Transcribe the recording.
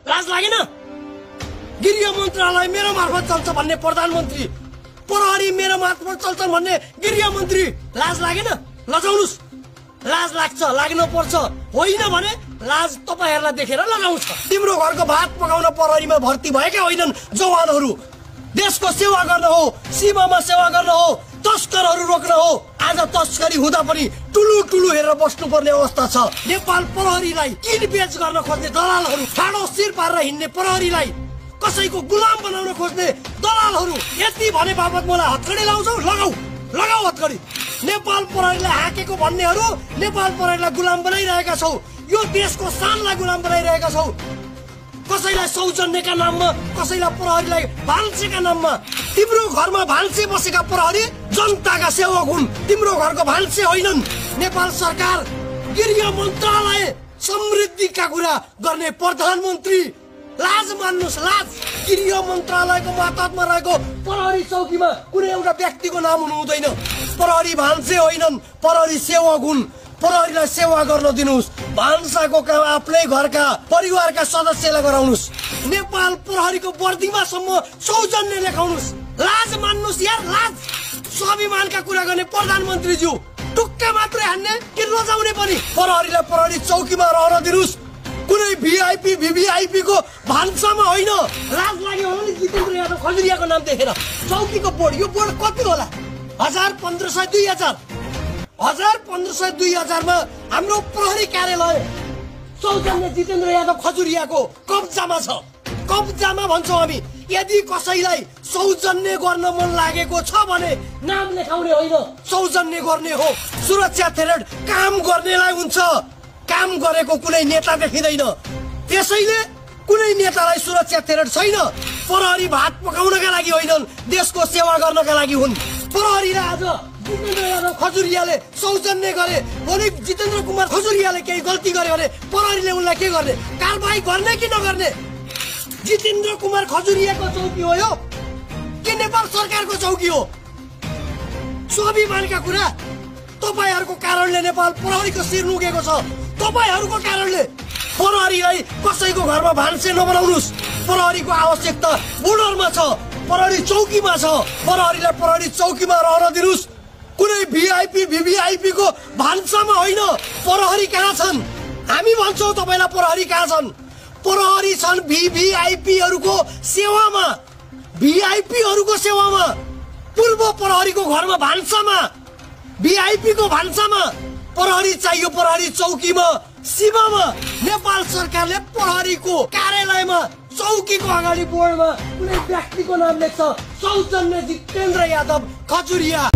लाज लागेन? गृह मन्त्रालय मेरो मार्फत चल्छ भन्ने प्रधानमन्त्री, प्रहरी मेरो मार्फत चल्छ भन्ने गृह मन्त्री, लाज लागेन? लजाउनुस्। लाज लाग्छ, लाग्न पर्छ। होइन भने लाज तपाईहरुलाई देखेर लगाउँछ। तिम्रो घरको भात पकाउन प्रहरीमा भर्ती भएका होइनन् जवानहरू। देशको सेवा गर्न हो, सीमामा सेवा गर्न हो, तस्करहरू रोक्न हो। आज तस्करी हुँदा पनि टुलु टुलु हेरेर बस्नुपर्ने अवस्था छ। नेपाल प्रहरीलाई किनबेच गर्न खोज्ने दलालहरू, ठाडो शिर पारेर हिँड्ने प्रहरीलाई कसैको गुलाम बनाउन खोज्ने दलालहरू, यति भने बापत मलाई हत्कडी लाउँछौ? लगाऊ लगाऊ हत्कडी। नेपाल प्रहरीलाई हाकेको भन्नेहरू नेपाल प्रहरीलाई गुलाम बनाइरहेका छौ। यो देशको शानलाई गुलाम बनाइरहेका छौ। कसैलाई सौजन्यका नाममा, कसैलाई प्रहरीलाई भान्सेका नाममा। तिम्रो घरमा भान्से बसेका प्रहरी जनताका सेवक हुन्, तिम्रो घरको भान्से होइनन्। नेपाल सरकार गृह मन्त्रालय समृद्धिका कुरा गर्ने प्रधानमन्त्री, लाज मान्नुस्, लाज। गृह मन्त्रालयको मातहतमा रहेको प्रहरी चौकीमा कुनै एउटा व्यक्तिको नाम हुनु हुँदैन। प्रहरी भान्से होइनन्, प्रहरी सेवक हुन्। प्रहरीलाई सेवा गर्न दिनुस्। भान्साको काम आफ्नै घरका परिवारका सदस्यलाई गराउनुस्। नेपाल प्रहरीको वर्दीमा सम्म सौजन्य देखाउनुस्। लाज मान्नुस् यार, लाज। स्वाभिमानका कुरा गर्ने प्रधानमन्त्रीज्यू टुक्का मात्रै हान्ने कि रोजाउने पनि? प्रहरीलाई प्रहरी चौकीमा रहन दिनुस्, कुनै भिआइपी भिभिआइपी को भान्सामा होइन। लाज लाग्यो होला नि जितेन्द्र यादव खजुरियाको नाम देखेर। चौकीको बोर्ड, यो बोर्ड कति होला? 1000, 1500, 2000। 1000, 1500, 2000 मा हाम्रो प्रहरी कार्यालय सौजन्य जितेन्द्र यादव खजुरियाको कब्जामा छ। कब्जामा भन्छौँ हामी। यदि कसैलाई सौजन्य गर्न मन लागेको छ भने नाम लेखाउने होइन, सौजन्य गर्ने हो। सुरक्षा थ्रेड काम गर्नेलाई हुन्छ, काम गरेको कुनै नेता देखिँदैन। त्यसैले कुनै नेतालाई सुरक्षा थ्रेड छैन। प्रहरी भात पकाउनका लागि होइनन्, देशको सेवा गर्नका लागि हुन्। प्रहरीलाई आज जितेन्द्र यादव खजुरियाले सौजन्य गरे भने जितेन्द्र कुमार खजुरियाले केही गल्ती गर्यो भने प्रहरीले उनलाई के गर्ने? कारबाही गर्ने कि नगर्ने? जितेन्द्र कुमार खजुरियाको चौकी हो यो कि नेपाल सरकारको चौकी हो? स्वाभिमानका कुरा। तपाईहरुको कारणले नेपाल प्रहरीको शिर नुगेको छ। तपाईहरुको कारणले। प्रहरीलाई कसैको घरमा भान्से नबनाउनुस्। प्रहरीको आवश्यकता बोर्डरमा छ, प्रहरी चौकीमा छ। प्रहरीलाई प्रहरी चौकीमा रहन दिनुस्, कुनै भिआइपी भिभिआइपी को भान्सामा होइन। प्रहरी कहाँ छन्? हामी भन्छौँ तपाईलाई प्रहरी कहाँ छन्? प्रहरी छन् भिभिआइपीहरुको सेवामा, भिआइपीहरुको सेवामा। पूर्व प्रहरीको घरमा भान्सामा, भिआइपी को भान्सामा प्रहरी चाहियो। प्रहरी चौकीमा, सीमामा। नेपाल सरकारले प्रहरीको कार्यालयमा चौकीको अगाडि बोर्डमा कुनै व्यक्तिको नाम लेख्छ, सौजन्य जितेन्द्र यादव खजुरिया।